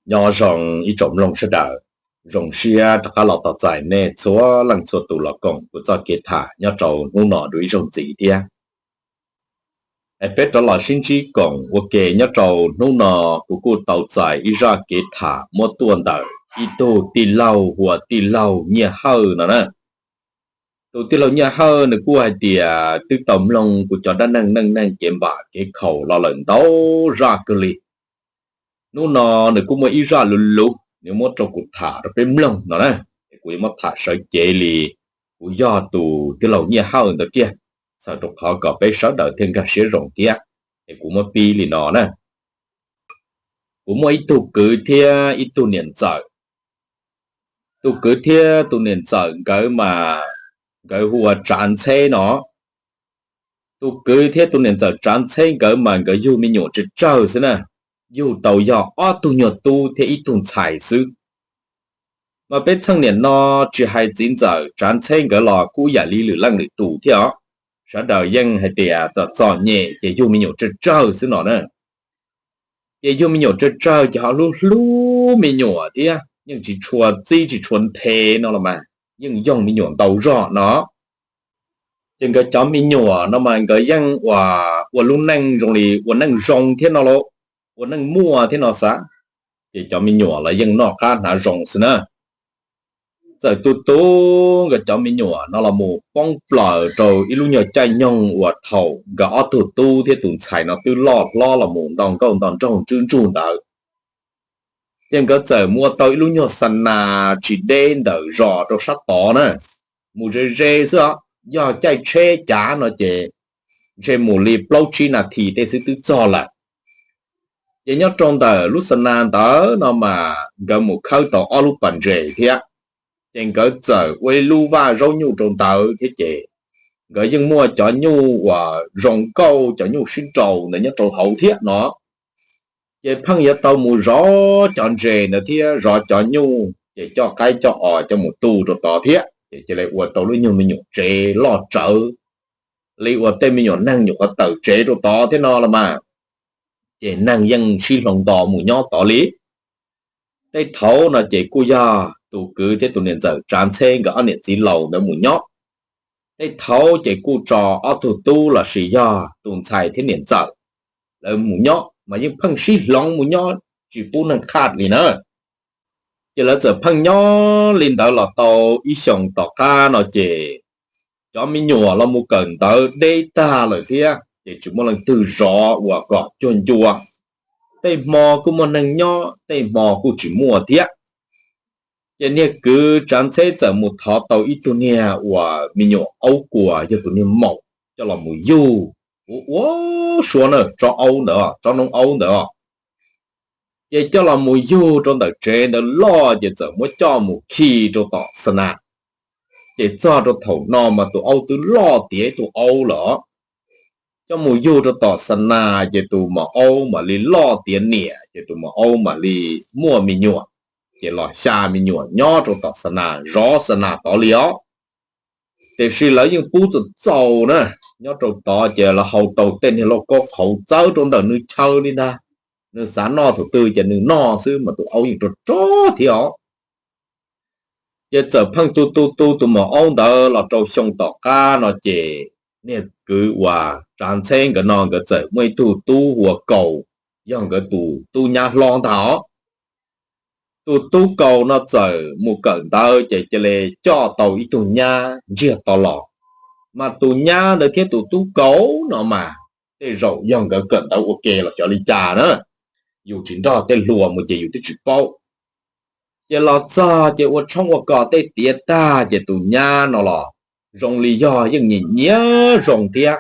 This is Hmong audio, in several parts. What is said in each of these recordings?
Nyob zoo ib tsoom mloog sawv daws, zoo siab rov qab los tau txais nej txhua leej txhua tus los koom kuv txoj kev tham nyob rau hnub no dua ib zaug ntxiv thiab. Es peb rov los sib ntsib koom ua ke nyob rau hnub no, kuv kuj tau txais ib zaj kev tham muab tuaj ntawm ib tug tij laug hu ua tij laug Nyiaj Hawj no na. Tus tij laug Nyiaj Hawj nws kuj hais tias twb tau mloog kuv cov dab neeg neej neeg kev npam kev khaum los lawm ntau zaj kawg li. Hnub no nws kuj muaj ib zaj luv luv nws muab rau kuv tham rau peb mloog no na. Es kuv yuav muab tham sawv cev li kuv yog tus tij laug Nyiaj Hawj ntawd kiag, txhawm rau qhov kom peb sawv daws thiaj nkag siab zoo thiab. Es kuv muab pib li no na. Kuv muaj ib tug kwv thiab ib tug niam ntxawm. Tus kwv thiab tus niam ntxawm nkawd mas nkawd hu ua Tsav Ntxheb no. Tus kwv thiab tus niam ntxawm Tsav Ntxheb nkawd mas nkawd yug me nyuam tsawg tsawg xwb na, yug tau yog ob tug nyuag tub thiab ib tug ntxhais xwb. Mas peb txheej niam no tsis hais txiv ntxawm Tsav Ntxheb nkawd los kuj yam li lwm leej lwm tus thiab os, sawv daws yeej hais tias txom txom nyem ces yug me nyuam tsawg tsawg xwb no na. Ces yug me nyuam tsawg tsawg ces ho hlub hlub me nyuam thiab yeej tsis tshua txib tsis tshua nthe no los mas, yeej yoog me nyuam ntau zog no. Ces nkawd cov me nyuam no mas nkawd yeej ua, ua lub neej zoo li ua neej zoo thiab no lauj, ua neej muaj thiab no xav. Ces cov me nyuam los yeej noj qab hnav zoo xwb na. Txawm tu tu nkawd cov me nyuam no los mus poob plaws rau ib lub nyuag caij nyoog uas thaum nkawd ob tug tub thiab tus ntxhais no twb loj hlob los mus nto nkauj nto nraug ntswb ntsug ntawd. Ces nkawd txawm mus ua tau ib lub nyuag xa nas tsis deb ntawm zos rau sab tod na, mus ze ze xwb os, yog caij tsheb cav no ces ntshe mus li plaub tsib nas this tej xwb twb txog lawm. Ces nyob rau ntawm lub xa nas ntawd no mas nkawd mus khawb tau ob lub pas ntses thiab. Ces nkawd txawm ua ib lub vaj zaub nyuj rau ntawd thiab ces nkawd yeej muaj cov nyuj uas zoo nkauj cov nyuj sib nraus ntawd nyob rau hauv thiab no. Ces pheej yuav tau mus zov cov ntses ntawd thiab zov cov nyuj ces coj qaib coj os coj mus tu rau tod thiab ces cia li ua tau lub nyuag me nyuam tsev loj tsawv li uas tej me nyuam neeg nyuam qhuav tawm tsev rau tod thiab no los mas. Ces neeg yeej sib hloov nto mus nyob tod li. Tej thaud no ces kuj yog tus kwv thiab tus niam ntxawm Tsav Ntxheb nkawd ob niam txiv laus ntawd mus nyob. Tej thaud ces kuj tso ob tug tub los sis yog tus ntxhais thiab niam ntxawm lawv mus nyob mas yeej pheej sib hloov mus nyob tsis pub neeg qhaj li na. Ces lawv txawm pheej nyob li ntawd los tau ib xyoos tom qab no ces cov me nyuam los mus kawm ntawv deb tag lawm thiab ces tsis muaj leej twg zov uas kom cuag ncua. Tej hmo kuj muaj neeg nyob tej hmo kuj tsis muaj thiab. Ces niag kwv Tsav Ntxheb txawm mus thov tau ib tug niag uas me nyuam aub kuas yog tus niag maum coj los mus yug, ua ua suav na, tsob aub ntawd, tsob noob aub ntawd. Ces coj los mus yug rau ntawm tsev ntawd loj ces txawm muab coj mus khi rau tom xa nas. Ces txog rau thaum no mas tus aub twb loj tiav tus aub lawm. Coj mus yug rau tom xa nas ces tus maum aub mam li loj tiav niam ces tus maum aub mam li muaj me nyuam. Ces los xya me nyuam nyob rau tom xa nas zov xa nas tod li os. Tiam sis lawv yeej pub txaus txaus na, nyob rau tod ces lawv hau tau tej niag lauj kaub qhauv txawb rau ntawm nws chaw li ntag. Nws xav noj thaum twg ces nws noj xwb mas tus aub yeej rog rog thiab os. Ces txawm pheej tu tu tu tus maum aub ntawd los rau xyoo tom qab no ces niag kwv uas Tsav Ntxheb nkawd no nkawd txawm muaj ib tug tub hu ua Kaus, yog nkawd tus tub nyab hlob ntag os. Tus tub Kaus no txawm mus kawm ntawv ces cia li coj tau ib tug nyab ntsiag to los. Mas tus nyab ntawd thiab tus tub Kaus no mas tej zaum yog nkawd kawm ntawv ua ke los xyov li cas na, yus tsis nrog tej hluas mus ces yus twb tsis paub. Ces los txog ces ua tshoob ua kos tej tiav tag ces tus nyab no los zoo li yog yeej nyiam nyiam zoo thiab.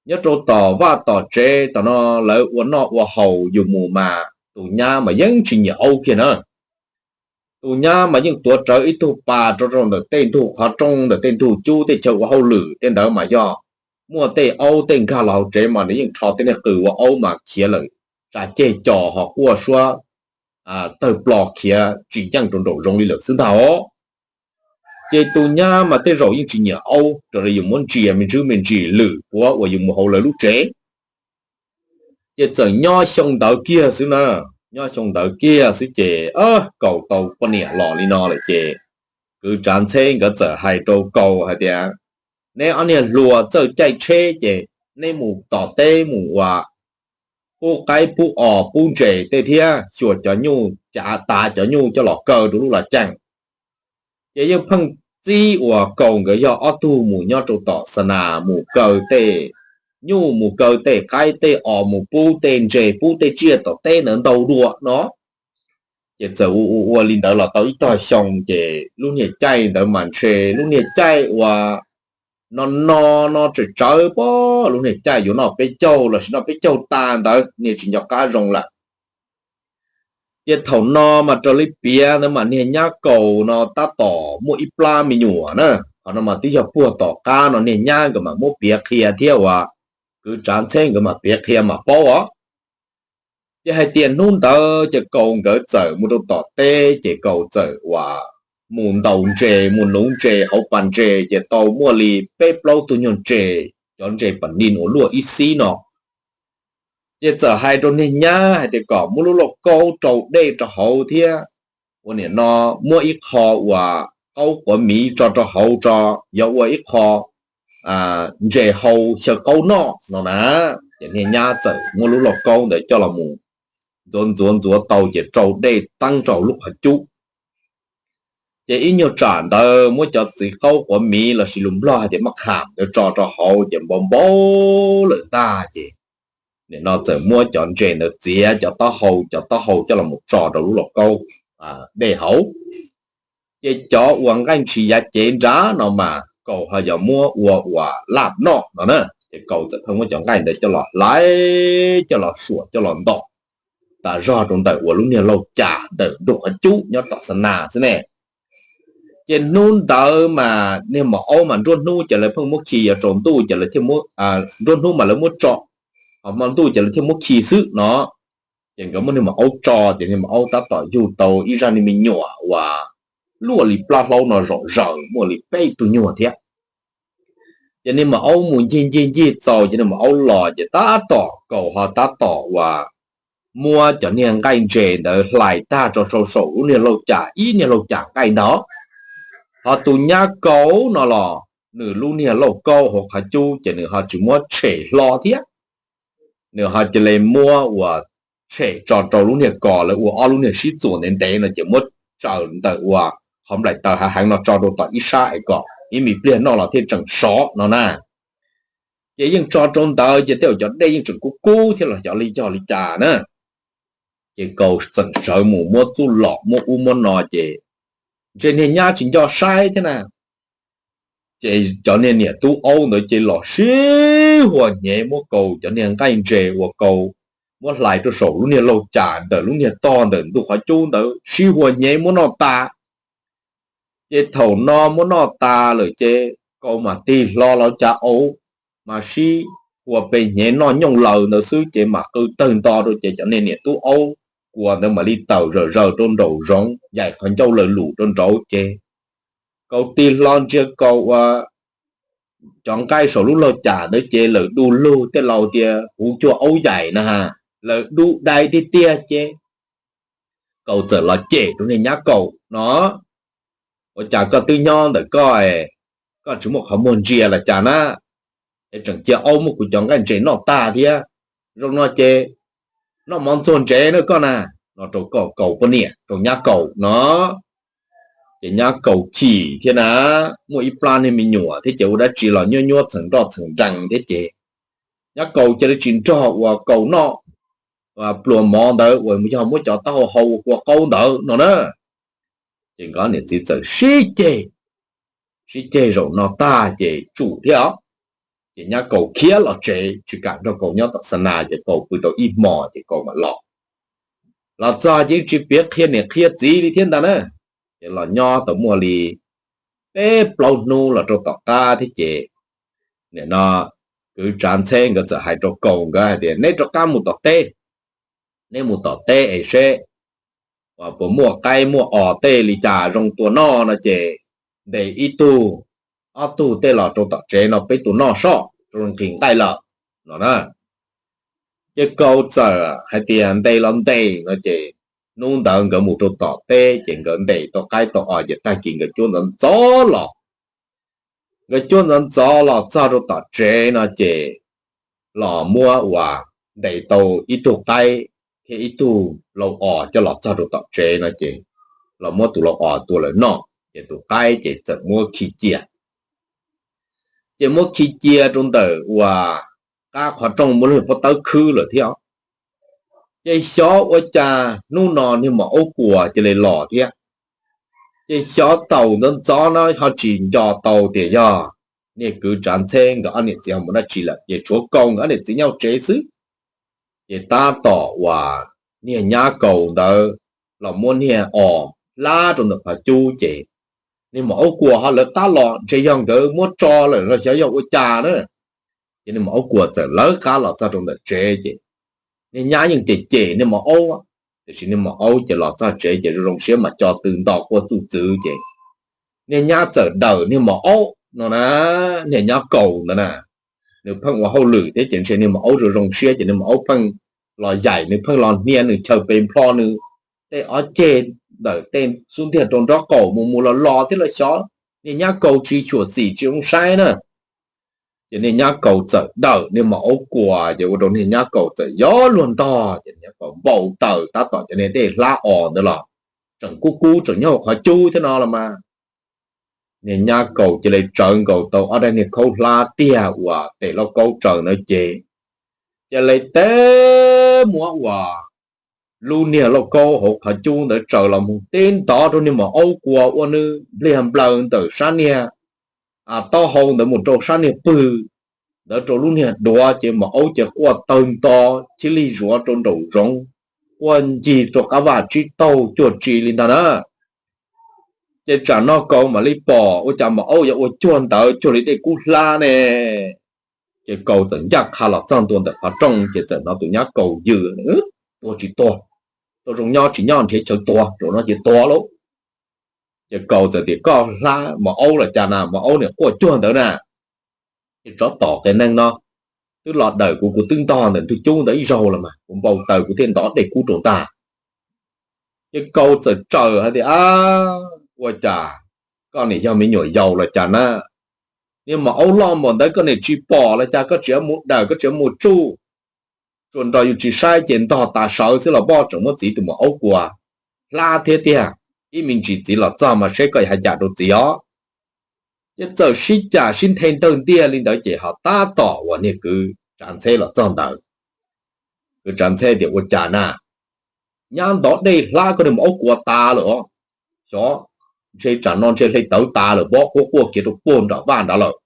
Nyob rau tom vaj tom tsev tom no lawv ua noj ua haus yus mus mas tus nyab mas yeej tsis nyiam aub kiag na. Tus nyab mas yeej tuav rawv ib tug pas rau rau ntawm tej ntug qhov rooj ntawm tej ntug cub tej chaw ua hauj lwm tej ntawd mas yog muaj tej aub tej nkag los hauv tsev mas nws yeej rho tej niag qws ua aub mas khiav lawm, tsa ceg cos ho quaj suab tawg plo khiav tsis yeej rau nraum zoov li lawm xwb ntag os. Ces tus nyab mas tej zaum yeej tsis nyiam aub raws li yus muab ntsia me ntsis me ntsis lwm puav uas yus mus hauv lawv lub tsev. Ces txawm nyob xyoo ntawd kiag xwb na, nyob xyoo ntawd kiag xwb ces Kaus tau poj niam los li no lawm ces kwv Tsav Ntxheb nkawd txawm hais rau Kaus hais tias, neb ob niag hluas txawj caij tsheb ces neb mus tom teb mus ua pub qaib pub os pub ntses tej thiab xyuas cov nyuj cav tav cov nyuj coj los kaw rau lub las cai. Ces yeej pheej txib uas Kaus nkawd yog ob tug mus nyob rau tom xa nas mus kaw tej nyuj mus kaw tej qaib tej os mus pub tej ntses pub tej tsiaj tom teb ntawd ntau dua no. Ces txawm ua ua ua li ntawd los tau ib tog xyoo ces lub niag caij ntawd mas ntshe lub niag caij uas no no no tsawm tsawv pob lub niag caij yuav noj peb caug los sis noj peb caug tas ntawd niag tsis nco qab zoo lawm. Ces thaum no mas raws li piav ntawd mas niag nyab Kaus no tab tom muaj ib plab me nyuam na. Qhov no mas twb yog puag tom qab no niag nyab nkawd mam muab piav qhia thiab uas kwv Tsav Ntxheb nkawd mam piav qhia mam paub os. Ces hais tias hnub ntawd ces Kaus nkawd txawm mus rau tom teb ces Kaus txawm uas mus ntaus ntses mus nuv ntses hauv pas ntses ces tau muaj li peb plaub tug nyuag ntses, cov ntses pas nin uas luaj ib xib no. Ces txawm hais rau niag nyab hais tias kom muab lub lauj kaub rau dej rau hauv thiab ua nim no muab ib qho uas qaub quav miv tso rau hauv tso, yuav ua ib qho ntses hau xyaw qaub noj no na. Ces niag nyab txawm muab lub lauj kaub ntawd coj los mus ntxuav ntxuav ntxuav tau ces rau dej teeb rau lub qhov cub. Ces ib nyuag tsam ntawd muab cov txiv qaub quav miv los sis lus Nplog hais tias maj kham ntawd tso rau hauv ces npau npau lawm ntag ces nim no txawm muab cov ntses ntawd txiav cov taub hau cov taub hau coj los mus tso rau lub lauj kaub dej hauv. Ces cov uas nqaij ntshis yav cev nrad no mas Kaus ho yog muab ua ua laj noj no na. Ces Kaus txawm pheej muab cov nqaij ntawd coj los hlais coj los suam coj los ntom tas zog rau ntawm uas lub niag lauj cas ntawm ntug qhov cub nyob tom xa nas xwb ne. Ces hnub ntawd mas niag maum aub mas nruab hnub ces lawv pheej muab khi yuav tsaus ntuj ces lawv thiaj muab, nruab hnub mas lawv muab tso, ho hmo ntuj ces lawv thiaj muab khi xwb no. Ces nkawd muab niag maum aub tso ces niag maum aub tab tom yug tau ib zaj niag me nyuam uas luaj li plab hlaub no zom zaws muaj li peb tug nyuag thiab. Ces niag maum aub mus ncig ncig ncig txaus ces niag maum aub los ces tab tom Kaus ho tab tom uas muab cov niag nqaij ntses ntawd hlais tag tso rau saum lub niag lauj cas ib niag lauj cas nqaij ntag. Ho tus nyab Kaus no los nws lub niag lauj kaub hauv qhov cub ces nws ho tsis muab tshem hlo thiab. Nws ho cia li muab uas tshem tso rau lub niag kos lawv ua ob lub niag sib txuas ntev ntev no ces muab tsaws ntawm uas qhov nplaim taws hav heev no tso rau tom ib sab es kom ib me pliag noj los thiaj tseem sov no na. Ces yeej tso rau ntawd ces tej zaum cov dej yeej tseem kub kub thiab los xyov li yog li cas na. Ces Kaus txeem sawv mus muab txuj lom muab ub muab no ces ntshe niag nyab tsis nco saib thiab na. Ces cov niag niam tub aub ntawd ces los sib hua hnyev muab Kaus cov niag nqaij ntses uas Kaus muab hlais rau saum lub niag lauj cas ntawm lub niag tog ntawm ntug qhov cub ntawd sib hua hnyev muab noj tas. Ces thaum no muab noj tas lawm ces Kaus mam tig hlo los cas auv mas sib hua pe hnyev noj nyooj laws ntawd xwb ces mam qw tawg nto rau ces cov niag niam tub aub kuas ntawd mam li tawm zawm zaws rau nraum zoov yaim qhov ncauj lawm lum rau nraud ces Kaus tig hlo ntsia Kaus ua cov nqaij saum lub lauj cas ntawd ces lawm du lug tej laus tias huv cuag aub yaim na ha, lawm du dai tiag tiag ces Kaus txawm los cem rau niag nyab Kaus no, ua cas koj twb nyob ntawm koj, koj tsis muaj qhov muag ntsia los cas na, es tseem cia aub muab kuv cov nqaij ntses noj tag thiab, zoo no ces noj mov ntxuag ntsev na koj na, no rau Kaus poj niam rau nyab Kaus no. Ces nyab Kaus chim thiab na, muaj ib plab niag me nyuam thiab ces ua dab tsi los nyuab nyuab txheem nroj txheem nrees thiab ces nyab Kaus cia li tsis nrog uas Kaus noj pluas mov ntawd uas yog muab cov taub hau hau ua kua qaub ntawd no na. Ces nkawd niam txiv txawm sib ceg, sib ceg zaum no tag ces tsum thiab os. Ces nyab Kaus khiav los tsev tsis kam nrog Kaus nyob tom xa nas ces Kaus pw tau ib hmos ces Kaus mam los. Los txog ces tsis piav qhia niam qhia txiv li thiab ntag na. Ces los nyob tau muaj li peb plaub hnub los rau tom qab thiab ces nim no kwv Tsav Ntxheb nkawd txawm hais rau Kaus nkawd hais tias neb rov qab mus tom teb, neb mus tom teb es seb uas puas muaj qaib muaj os tej li cas zoo tua noj no ces ntes ib tug ob tug tej los rau tom tsev no peb tus noj soj rau nqhis nqaij lawm no na. Ces Kaus txawm hais tias ntes los ntes no ces hnub ntawd nkawd mus rau tom teb ces nkawd ntes tau qaib tau os ces tag kis nkawd cuab ntxov ntxov los. Nkawd cuab ntxov ntxov los txog rau tom tsev no ces los muab uas ntes tau ib tug qaib thiab ib tug lau os coj los txog rau tom tsev no ces los muab tus lau os tua lawm noj ces tus qaib ces txawm muab khi cia. Ces muab khi cia rau ntawm uas qab qhov rooj muab lub pob tawb khwb lawm thiab. Ces xyov ua cas hnub no niag maum aub kuas cia li los thiab. Ces xyov taum ntxov ntxov no ho tsis nco tau tias yog niag kwv Tsav Ntxheb nkawd ob niam txiv ho mus dab tsi lawm ces tshuav Kaus nkawd ob niam txiv nyob hauv tsev xwb. Ces tab tom uas niag nyab Kaus ntawd los muab niag os hlab rau ntawm qhov cub ces niag maum aub kuas ho lawv qab los ntshe yog nkawd muab tso lawm los xyov yog ua cas na. Ces niag maum aub kuas txawm lawv qab los txog rau ntawm tsev ces niag nyab yeej cem cem niag maum aub, tiam sis niag maum aub ces los txog tsev ces zoo zoo siab mas co tw nto quaj txuj txwv ces niag nyab txawm dawm niag maum aub no na, niag nyab Kaus ntawd na, nws pheej ua hauj lwm thiab ces ntshe niag maum aub zoo zoo siab ces niag maum aub pheej los yaim nws, pheej los hnia nws, chaw pes nplho nws tej ob ceg ntawm tej xub ntiag rau nraub qaum mus mus los los thiab los xyov niag nyab Kaus tsis xyuam xim tsis zoo saib na. Ces niag nyab Kaus txawm dawm niag maum aub kuas ces ua rau niag nyab Kaus txawm yuav luag ntog ces nyab Kaus npau taws tab tom cov niag dej hlab os ntawd los tseem kub kub tseem nyob hauv qhov cub thiab no los mas. Niag nyab Kaus cia li tsawv nkaus tau ob daim niag khaub hlab tiag uas tes lauj kaub tsaws ntawd ces cia li teb muab uas lub niag lauj kaub hauv qhov cub ntawd tsaws los mus tib ntov rau niag maum aub kuas ua nws npliag nplaws ntawm sab niag taub hau ntawd mus rau sab niag pwg ntawd rau lub niag duav ces maum aub ces quaj tawg nto chib lig zuav rau nraum zoov, quaj ncig rau qab vaj tsib taug cuag tsi li ntag na. Ces tsam no Kaus mam li pom ua cas maum aub yuav ua cuag ntawd cuag li dej kub hlab ne. Ces Kaus txawm ncaj qha los txog ntua ntawm qhov rooj ces txawm hnov tus nyab Kaus yws, tuag tsis tuag, tuag zoo nyob tsis nyob nrhiav chaw tuag, zaum no ces tuag lauj. Ces Kaus txawm tias koj hlab maum aub los cas na, maum aub niam quaj cuag ntawd na. Ces tsov tom qias neeg no twb los dawm kuv, kuv twb ntog ntawm ntug cub ntawd ib zaug los mas kuv npau taws kuv thiaj ntov dej kub rau ntag. Ces Kaus txawm tsaws hais tias, ua cas koj niam yog me nyuam yaus los cas na, niag maum aub loj npaum ntawd koj niam tsis pom los cas, koj tseem mus dawm koj tseem mus tsuj, tsuas nrog yus tsis saib ces ntog tas sawv xwb los pob, tseem muab txiv tus maum aub kuas hlab thiab tiag, ib me ntsis txiv los txog mas seb koj yuav hais cas rau txiv os. Ces txawm sib cam sib nthe ntawg ntiag li ntawd ces ho tab tom uas niag kwv Tsav Ntxheb los txog ntawd. Kwv Tsav Ntxheb tias ua cas na, nyab ntov dej hlab koj niag maum aub kuas tas lawm os, xyov ntshe tsam no ntshe hle tawv tas lawm pob, quaj quaj kiag rau puag nram vaj nrad lawm.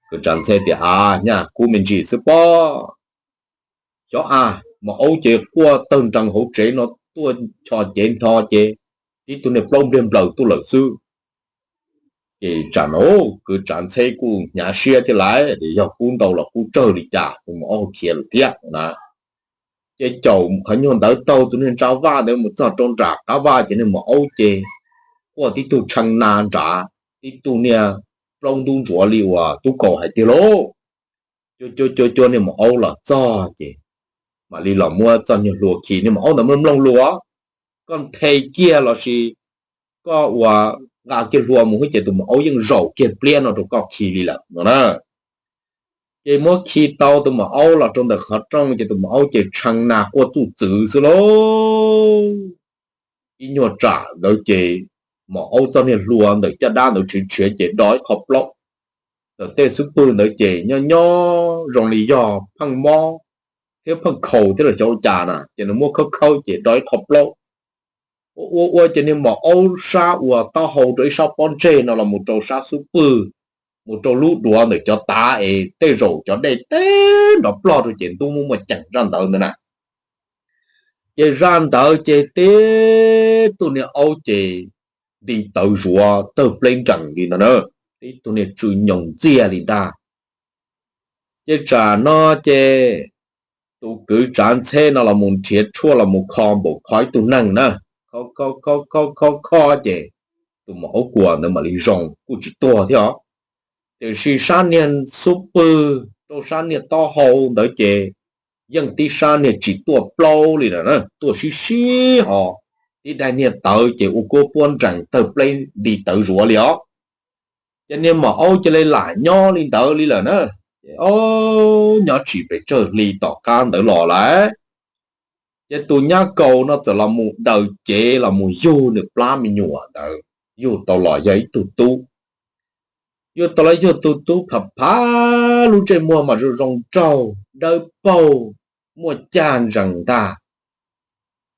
Kwv Tsav Ntxheb tias a, nyaj kub me ntsis xwb pob, xyov a, maum aub ces quaj tawg nrees hauv tsev no tuaj chos cev nrho ces tib tug niag plaub npliag nplaws tuaj lawm xwb. Ces tsam no kwv Tsav Ntxheb kuj hnyav siab thiab lais, yog kub ntau los kub tsawg li cas, tus maum aub khiav lawm thiab na. Ces caum qhov nyuag ntawd taug tus niag ntsa vaj ntawd mus txog rau nram qab vaj ces niag maum aub ces quaj tib tug tshee na nrad, tib tug niag plaub ntub ntsuav li uas tub Kaus hais tiag lauj. Cua cua cua cua niag maum aub los txog ces mam li los muab txoj niag hlua khi. Niag maum aub ntawd mloog mloog lus, koj nthe kiag los sis koj ua nqa kiag hlua mus xwb ces tus maum aub yeej zaum kiag pliab no rau koj khi li lawm no na. Ces muab khi tau tus maum aub los rau ntawm qhov rooj ces tus maum aub ces tshee na quaj txuj txwv xwb lauj. Ib nyuag tsam ntawd ces maum aub txoj niag hlua ntawm caj dab ntawd tshiav tshiav ces do ib qho plaub. Ntawm tej xub pwg ntawd ces nyob nyob zoo li yog pheej mob thiab pheej khaus thiab los xyov ua cas na, ces nws muab khawb khawb ces do ib qho plaub. Ua ua ua ces niag maum aub sab uas taub hau rau ib sab pob ntseg no los mus rau sab xub pwg, mus rau lub duav ntawm cov tav es tej zaum cov dej teb nrov plog rau ces ntub muaj muaj ceem zaj ntawd ntawd na. Ces zaj ntawd ces tib tug niag aub ces nti tawv zuav tawg pleb nrees li no na, tib tug niag tsw nyoos ntxiag li ntag. Ces tsam no ces tus kwv Tsav Ntxheb no los mus nrhiav tshuaj los mus kho npaum kho ib tug neeg na, kho kho kho kho kho kho ces tus maum aub kuas ntawd mam li zoo kuj tsis tuag thiab os. Tiam sis sab niag xub pwg rau sab niag taub hau ntawd ces yeej tib sab niag tsis tuaj plaub li lawm na, tuaj sib sib ho, tib daim niag tawv ces ua kuab puab nrees tawg pleb nti tawv zuav li os. Ces niag maum aub cia li lam nyob li ntawd li lawm na. Ces o, nyob tsis pes tsawg hli tom qab ntawd los lawm, ces tus nyab kaus no txawm los mus daws cev los mus yug nws plab me nyuam ntawd, yug tau los yog ib tug tub. Yug tau los yog tug tub phav phav, lub ntsej muag mas zoo zoo nraug dawb paug, muaj cag ntsees ntag.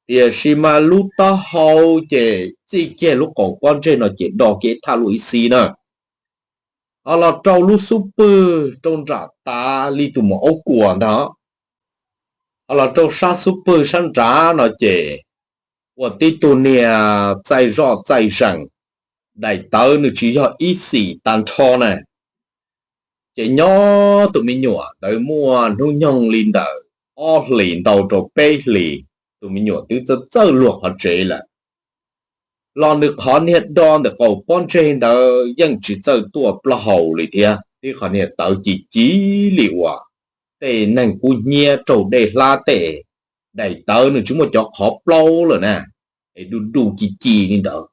Tiam sis mas lub taub hau ces txij kiag lub qaum pob ntseg no ces do kev thaj luaj ib xib na. Ho los rau lub xub pwg rau nram tav li tus maum aub kuas ntag. Ho los rau sab xub pwg sab nrad no ces ua tib tug niag txaij zoj txaij zees, daim tawv nws tsis yog ib xim tag nrho na. Ces nyob tus me nyuam ntawd muaj hnub nyoog li ntawm ob hlis ntau rau peb hlis, tus me nyuam twb txawj txawj luag qhov tsev lawm. Los nws qhov niag do ntawm qaum pob ntseg ntawd yeej tsis txawj tuaj plaub hau li thiab, tib qhov niag tawv ci ci li uas tej neeg kub hnyiab raug dej hlab tej, daim tawv nws tsis muaj cov qhov plaub lawm na, es du du ci ci li ntawd.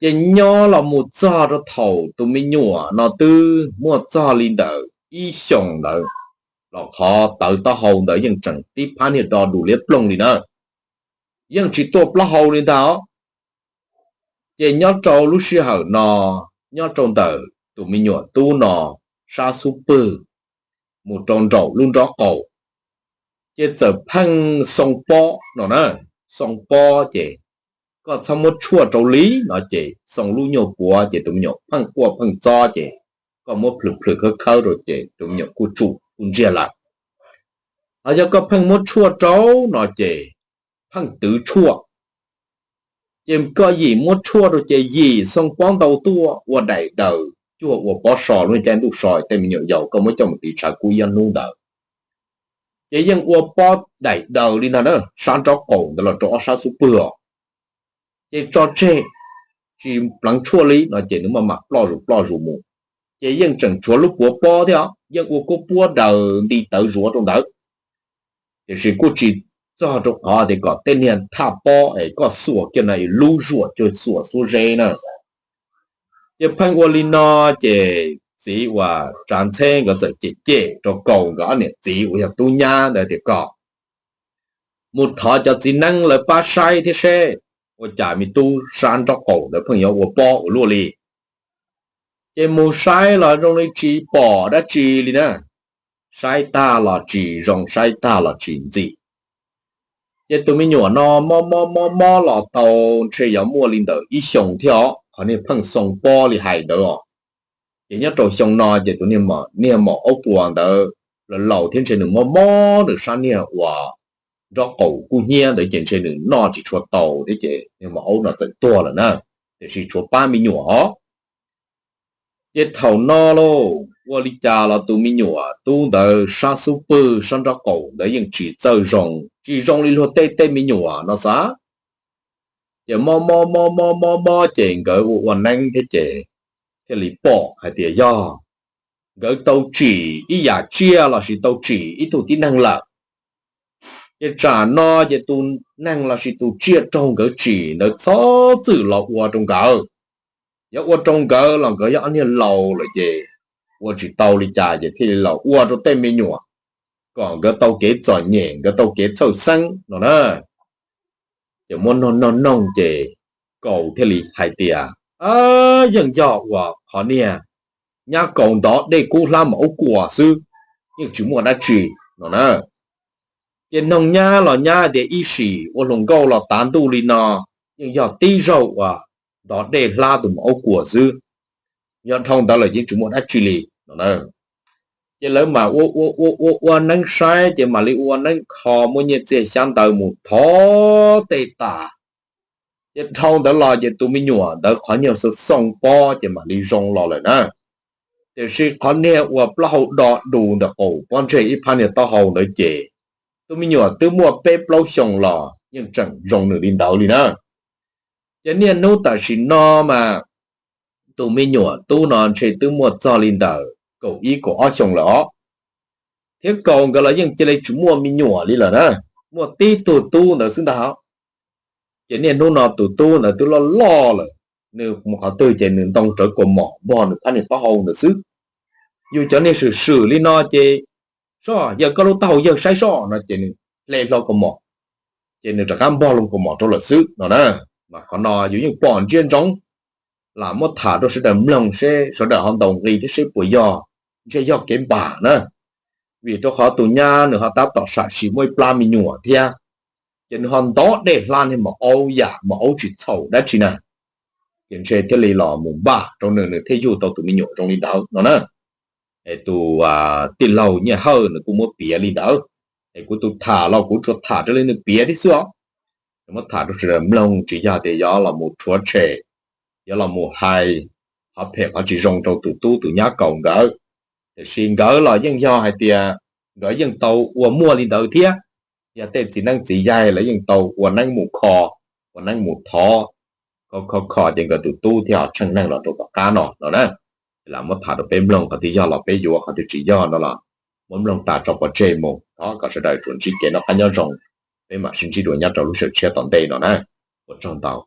Ces nyob los mus txog rau thaum tus me nyuam no twb muaj txog li ntawm ib xyoos ntawd, los qhov tawv taub hau ntawd yeej tseem tib phab niag do du liab ploog li na, yeej tsis tuaj plaub hau li ntag. Ces nyob rau lub sij hawm no, nyob rau ntawm tus me nyuam tub no sab xub pwg mus rau nraum lub nrob qaum, ces txawm pheej xoo pob no na. Xoo pob ces koj txhob muab tshuaj rau li no ces xoo lub nyuag puav ces tus me nyuam pheej quaj pheej txob ces koj muab plhws plhws khawb khawb rau ces tus me nyuam kuj tsum kuj ntsiag lawm. Ho yog koj pheej muab tshuaj rau no ces pheej twv tshuaj. Ces koj yim muab tshuaj rau ces yim xoo pob ntau tuaj ua daim daws cuag ua pob so lub caij ntuj so tej me nyuam yaus koj muab coj mus tiv tshav kub ib ob hnub ntawd, ces yeej ua pob daim daws li ntag na, sab nraub qaum ntawd los rau ob sab xub pwg os. Ces tso tseg, tsis pleev tshuaj li no ces nws maj mam ploj zus ploj zus mus. Ces yeej tseem tshuav lub puav pob thiab os, yeej ua kuab puab daws nti tawv zuav rau ntawd. Tiam sis kuj tsis txog rau qhov tias kom tej niag thaj pob es koj xuas kiag no es lub zuam cuag xuas xuab zeb na. Ces pheej ua li no ces txiv uas tsav ntxheb nkawd txawm cem cem rau Kaus nkawd ob niam txiv uas yog tub nyab ntawd tias kom mus thov cov txiv neeb lawv pab saib thiab seb ua cas me tub sab nraub qaum ntawd pheej yuav ua pob ua luaj li. Ces mus saib los zoo li tsis pom dab tsi li na, saib tag los tsis zoo, saib tag los tsis ntxim. Ces tus me nyuam no mob mob mob mob los tau ntshe yuav muaj li ntawm ib xyoos thiab os, qhov niag pheej xoo pob li hais ntawd os. Ces nyob rau xyoo no ces tus niag maum aub puas ntawd los laus thiab ntshe nws mob mob nws sab niag uas nraub qaum kub hnyiab ntawd ces ntshe nws noj tsis tshua tau thiab ces niag maum aub no txawm tuag lawm na, tiam sis tshuav pab me nyuam os. Ces thaum no lauj, ua li cas los tus me nyuam tub ntawd sab xub pwg sab nraub qaum ntawd yeej tsis txawj zoo, tsis zoo li luag tej tej me nyuam no xav. Ces mob mob mob mob mob mob ces nkawd ua ua neeb thiab ces thiaj li pom hais tias yog nkawd tau tsim ib yam tsiaj lossis tau tsim ib tug tib neeg lawm. Ces tsam no ces tus neeg lossis tus tsiaj raug nkawd tsim ntawd txhob txwm los ua rau nkawd. Yog ua rau nkawd los nkawd yog ob niag laus lawm ces ua tsis tau li cas ces thiaj li los ua rau tej me nyuam kom nkawd tau kev txom nyem, nkawd tau kev txhawj xeeb no na. Ces muab noog noog noog ces Kaus thiaj li hais tias, yeej yog uas qhov niag nyab Kaus ntov dej kub hlab maum aub kuas xwb, yeej tsis muaj dab tsi no na. Ces noog nyab los nyab tias ib sim ua hluas nkauj los tav ntuj li no, yeej yog tib zaug uas ntov dej hlab tus maum aub kuas xwb, yog dhau ntawd lawm yeej tsis muaj dab tsi li no na. Ces lawv mam ua ua ua ua neeb saib ces mam li ua neeb kho muab nyiaj txiag xyab ntawv mus thov tej tas. Ces dhau ntawd los ces tus me nyuam ntawd qhov nyuag xoo pob ces mam li zoo los lawm na. Tiam sis qhov niag uas plaub hau do dus ntawm qaum pob ntseg ib phab niag taub hau ntawd ces tus me nyuam twb muaj peb plaub xyoos los yeej tseem zoo nws li ntawd li na. Ces niaj hnub tam sim no mas tus me nyuam tub no ntshe twb muaj txog li ntawm kaum ib kaum ob xyoos lawm os. thiab Kaus nkawd los yeej cia li tsis muaj me nyuam li lawm na, muaj tib tug tub ntawd xwb ntag. Ces niaj hnub no tus tub ntawd twb loj loj lawm, nws mus qhov twg ces nws ntoo rawv kaus mom npog nws phab niag taub hau ntawd xwb. Yus cov niag swm swm li no ces, soj, yawg koj lub taub hau yawg saib soj no ces nws hle hlo kaus mom, ces nws rov qab npog loo kaus mom rau lawm xwb no na. Mas qhov no yus yeej pom ntsia ntsoov, lam muab tham rau sawv daws mloog seb sawv daws ho ntaus nqi thiab seb puas yog, ntshe yog kev npam na. Vim rau qhov tus nyab nws ho tab tom sam sim muaj ib plab me nyuam thiab, ces nws ho ntov dej hla niag maum aub yam maum aub tsis txhaum dab tsi na, ces ntshe thiaj li los mus npam rau nws, nws thiaj yug tau tus me nyuam zoo li ntawd no na. Es tus tij laug Nyiaj Hawj nws kuj muab piav li ntawd, es kuv tus tham los kuv tsuas tham raws li nws piav thiab xwb os. Nws muab tham rau sawv daws mloog tsis yog tias yuav los mus rhuav tshem, yuav los mus hais qhov phem qhov tsis zoo rau tus tub tus nyab Kaus nkawd, tiam sis nkawd los yeej yog hais tias nkawd yeej tau ua muaj li ntawd thiab. Yog tej txiv neeb txiv yaig los yeej tau ua neeb mus kho, ua neeb mus thov, kho kho kho ces nkawd tus tub thiaj ho tsheej neeg los rau tom qab no no na. Lam muab tham rau peb mloog, qhov twg yog los peb yuav, qhov twg tsis yog no los muab mloog tas tso pov tseg mus. Thov kom sawv daws tsuas ntsib kev noj qab nyob zoo, peb mam sib ntsib dua nyob rau lub sij hawm tshiab tom ntej no na. Ua tsaug ntau.